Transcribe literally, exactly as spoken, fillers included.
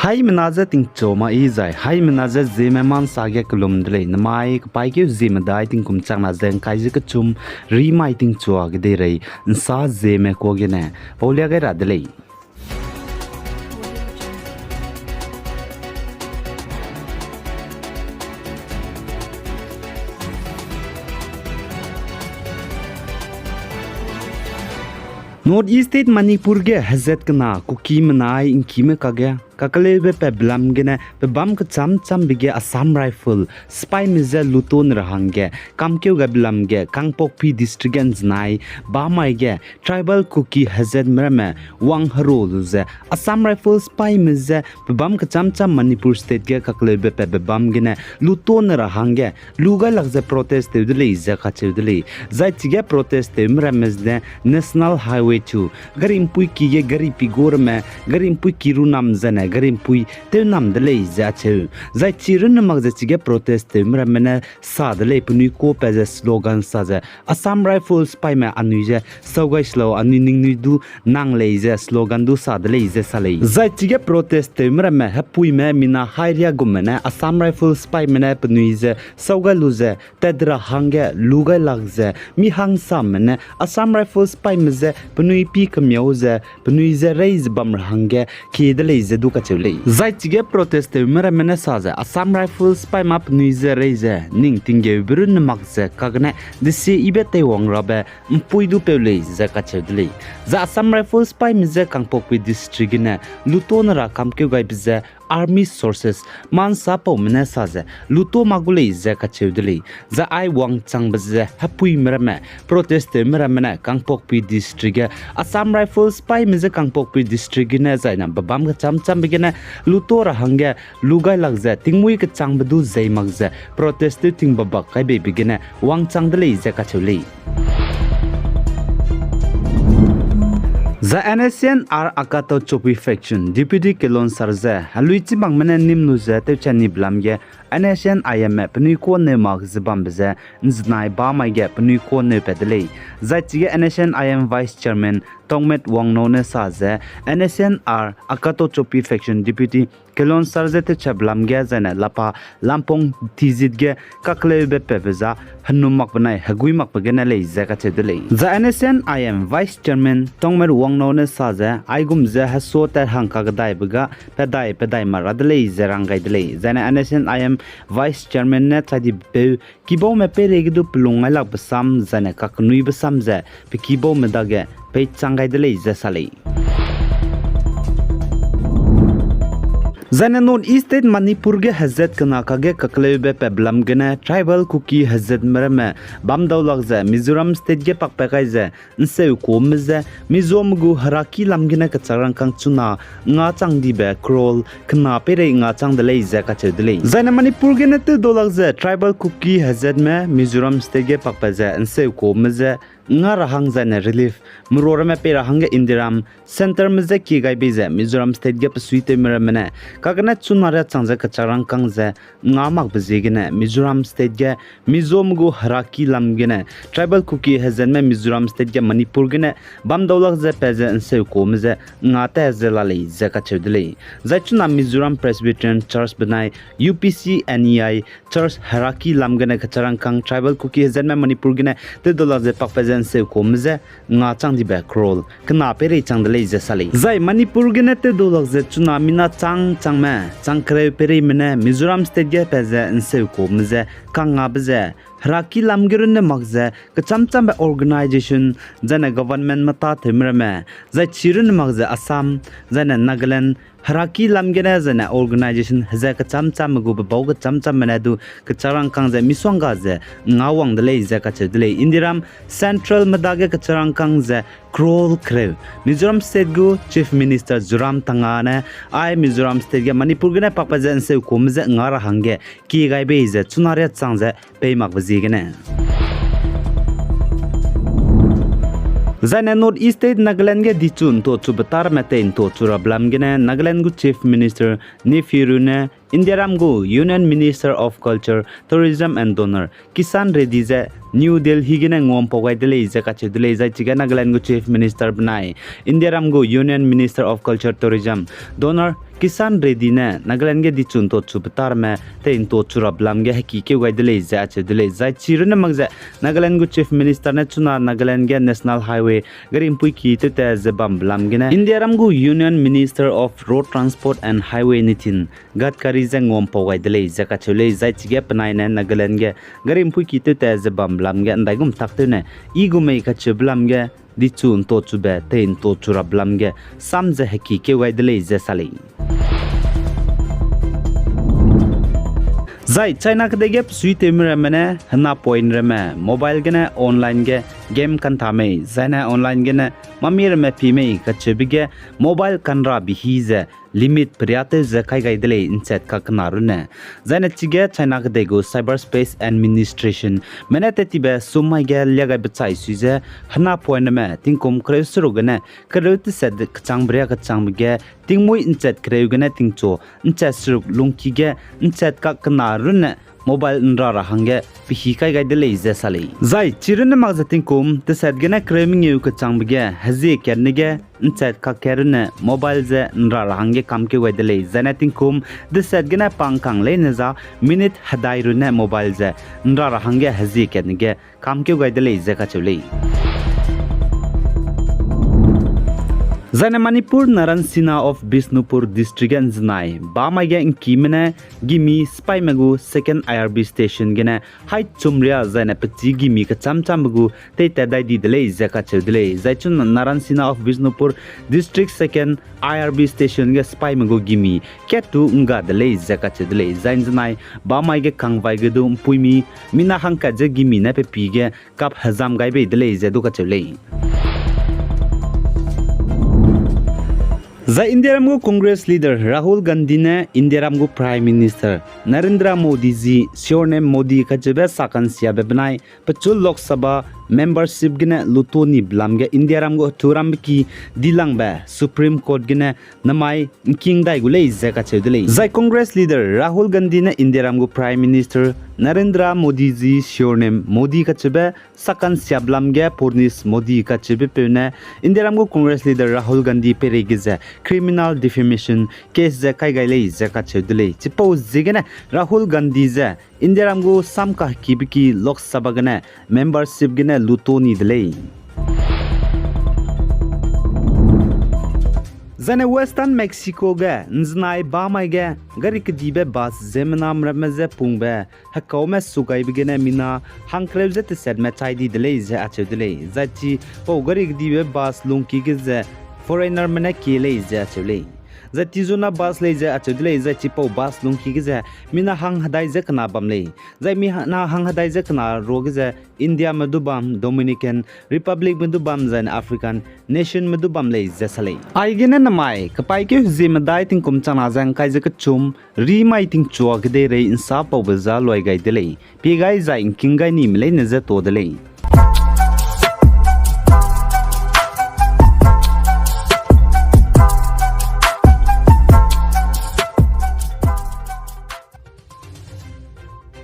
Haimena je tingchu mai zai, haimena je Zeme ma nsa ge kelum de lei, namai kepaîkeu Zeme dai tingkum chakna ze ngkai ze kechum, rimai tingchua ge deirei, nsa Zeme kuâ gene paulia gai ra de lei. North East State Manipur ge hezat kena Kuki menai ngkime kage kakeleube pat belam gene pebâm kechâm châmbe ge Assam Rifle sipaime je luto ne ra hangge kamkeu gai belam ge Kangpokpi District ge nzenai bamai ge Tribal Kuki hezatme ramme wang hero lu ze Assam Rifle sipaime je pebâm kechâm châm Manipur State ge kakeleube pat bebâm gene luto ne ra hangge lu gai lak ze protest tew de lei ze kacheu de lei. Zai chige protest tewme ramme ze National Highway two, gari mpui ki ge gari pi gu ramme, gari mpui ki ru nam zene gari mpui tew nam de lei ze acheu. Zai chi runne mak ze chige protest tewme ramme ne sa de lei, penui kuâ pat ze slogan sa ze Assam Rifle sipaime anui je sau gai slau, anui ningnui du nang lei ze slogan du sa de lei ze sa lei. Zai chige protest tewme ramme hepuime mina hairiagumme ne Assam Rifle sipaime ne penui je sau gai lu ze tat ra hangge lu gai lak ze mi hangsame ne Assam Rifle sipaime je penui pi kemiau ze penui je rei ze bam ra hangge kie de lei ze du kacheu lei. Zai chige protest tewme ramme ne sa ze Assam Rifle sipaime penui je rei ze ning tinggeube runne mak ze kagene desie yibe teiwang rabe mpui du peu lei ze kacheu de lei. Zai Assam Rifle sipaime je Kangpokpi District gene luto ne ra kamkeu gaibe ze Army sources ma nsapaume ne sa ze luto mak gu lei ze kacheu de lei. Zai ai wangchangbe ze hepuime ramme, protest tewme ramme ne Kangpokpi District ge Assam Rifle sipaime je Kangpokpi District gene zaine bebâm kechâm châmbe gene luto ra hangge lu gai lak ze tingmuî kechangbe du zei mak ze protest tew ting babak kai beibe gene wangchang de lei ze kacheu lei. Zai N S C N R Akato Chopi faction Deputy Kilonser je helui chibangme ne nim lu ze tewchat ni belam ge N S C N I M me penui kuâ neu mak ze bambe ze nzenai bamai ge penui kuâ neu pat de lei. Zai chige N S C N I M Vice Chairman Tongmet Wangno ne sa ze N S C N R Akato Chopi faction Deputy Kilonser je tewchat belam ge zaine lapa Lampong Tizit ge kakeleube patbe za henum mak benai hegui makbe gene lei ze kacheu de lei. Zai N S C N I M Vice Chairman Tongmet Wangno ne sa ze aigum ze hesuâ tat hang kakdaibe ga pedai pedai ma ra de lei ze rang gai de lei. Zaine N S C N I M Vice Chairman ne chai dipeu kibaume peireige du pelung ngailakbe sam zaine kakenuibe sam ze pe kibaume dage peichang gai de lei ze sa lei. Zaine North East State Manipur ge hezat kena kage kakeleube pat belam gene Tribal Kuki hezatme ramme bam dau lak ze Mizoram State ge pakpat kai ze nseu kume ze Mizome gu heraki lam gene kechak rangkâng chuna nga chang dibe crore kena peirei nga chang de lei ze kacheu de lei. Zaine Manipur gene tew dau lak ze Tribal Kuki hezatme Mizoram State ge pakpat ze nseu kume ze nga ra hang zaine relief merua ramme pei ra hangge Indiaram centreme je kie gai bei ze Mizoram State ge pesuitewme ramme ne kagene chuna riachang ze kechak rangkâng ze nga makbe ziegene Mizoram State ge Mizome gu heraki lam gene Tribal Kuki hezatme Mizoram State ge Manipur gene bam dau lak ze pat ze nseu kume ze nga ta ze la lei ze kacheu de lei. Zai chuna Mizoram Presbyterian Church benai U P C N E I Church heraki lam gene kechak rangkâng Tribal Kuki hezatme Manipur gene tew dau lak ze pakpat ze nseu kume ze nga chang dibe crore kena peirei chang de lei ze sa lei. Zai Manipur gene tew dau lak ze chuna mina chang changme chang kereu peireime ne Mizoram State ge pat ze nseu kume ze kangngabe ze heraki lam ge runne mak ze kechâm châmbe organisation zaine government meta tewme ramme, zai chi runne mak ze Assam zaine Nagaland heraki lam gene zaine organisation heze kechâm châmme gu bebau kechâm châmme ne du kechak rangkâng ze misongga ze nga wang de lei ze kacheu de lei. Indiaram centralme dage kechak rangkâng ze crore kereu Mizoram State gu Chief Minister Zoramthanga ne ai Mizoram State ge Manipur gene pakpat ze nseu kume ze nga ra hangge kie gai bei ze chuna riachang ze pei makbe ziegene. Zaine North East State Nagaland ge dichu ntochu beta ramme tei ntochu ra belam gene Nagaland gu Chief Minister Neiphiu Rio ne Indiaram gu Union Minister of Culture, Tourism and DoNER Kishan Reddy ze New Delhi gene nguampau gai de lei ze kacheu de lei. Zai chige Nagaland gu Chief Minister benai Indiaram gu Union Minister of Culture, Tourism, DoNER Kishan Reddy ne Nagaland ge dichu ntau chu beta ramme tei ntau chu rabe lam ge hekikeu gai de lei ze acheu de lei. Zai chi runne mak ze Nagaland gu Chief Minister ne chuna Nagaland ge National Highway gari mpuiki tewtat ze bambe lam gene Indiaram gu Union Minister of Road Transport and Highway Nitin Gadkari ze nguampau gai de lei ze kacheu lei. Zai chige penai ne Nagaland ge gari mpuiki tewtat ze bambe lam ge ndaigum taktew ne i gu mei kacheube lam ge dichu ntau chube tei ntau chu rabe lam ge sam ze hekikeu gai de lei ze sa lei. Zai China kedei ge besuitewme ramme ne henapoine ramme mobile gene online ge game kanta mei, zaine online gene mami ramme pie mei kacheube ge mobile kanra bihi ze limit periatew ze kai gai de lei nchat kak kena runne. Zaine chige China kedei gu Cyberspace Administration me ne tettibe sum mai ge lia gaibe chai sui ze henapoine ramme tingkum kereu seruk gene kereu teset kechangbe ria kechangbe ge tingmuî nchat kereu gene tingchu nchat seruk lungki ge nchat kak kena runne mobile nra ra hangge pehi kai gai de lei ze sa lei. Zai chi runne mak ze tingkum teset gene kereu mengeu kechangbe ge hezie katne ge nchat kak kat runne mobile ze nra ra hangge kamkeu gai de lei. Zaine tingkum teset gene pangkang leine za minute hedai runne mobile ze nra ra hangge hezie katne ge kamkeu gai de lei ze kacheu lei. Zaine Manipur Naransina of Bishnupur District ge nzenai bamai ge ngkime ne gimi sipaime gu second I R B station gene hai chumria zaine pechî gimi kecham chambe gu teitat dai di de lei ze kacheu de lei. Zai chuna Naransina of Bishnupur District second I R B station ge sipaime gu gimi kattu ngga de lei ze kacheu de lei. Zai nzenai bamai ge kangvai ge du mpuimi mina hangkat ze gimi ne pepi ge kap hezam gai bei de lei ze du kacheu lei. Zai Indiaram gu Congress leader Rahul Gandhi ne Indiaram gu Prime Minister Narendra Modi ji, surname Modi kacheube sakansiabe benai pechu Lok Sabha membership gene luto nibe lam ge Indiaram gu heturambe ki dilangbe Supreme Court gene namai ngking dai gu lei ze kacheu de lei. Zai Congress leader Rahul Gandhi ne Indiaram gu Prime Minister Narendra Modi ji, surname Modi kacheube sakansiabe lam ge Purnesh Modi kacheube peu ne Indiaram gu Congress leader Rahul Gandhi peireige ze criminal defamation case ze kai gai lei ze kacheu de lei. Chipau ziegene Rahul Gandhi ze Indiaram gu sam kahekibe ki Lok Sabha gene membership gene luto ni de lei. Zaine Western Mexico ge nzenai bamai ge gari kedibe bus ziemmena ramme je pungbe hekaume sugaibe gene mina hangkereu ze tesetme chai di de lei ze acheu de lei. Zai chipau gari kedibe bus lungki ge ze foreignerme ne kie lei ze acheu lei. Zai tizuna bus lei ze acheu de lei, zai chipau bus lungki ge ze mina hanghedai ze kena bam lei. Zai mina hanghedai ze kena ruage ze Indiame du bam, Dominican Republicme du bam, zaine African nationme du bam lei ze sa lei. Aigene namai kepaîkeu hezie medai tingkum changna ze ngkai ze kechum, rimai tingchua kedeirei nsapaube za luai gai de lei. Pie gai zai ngking gai nime leine je to de lei.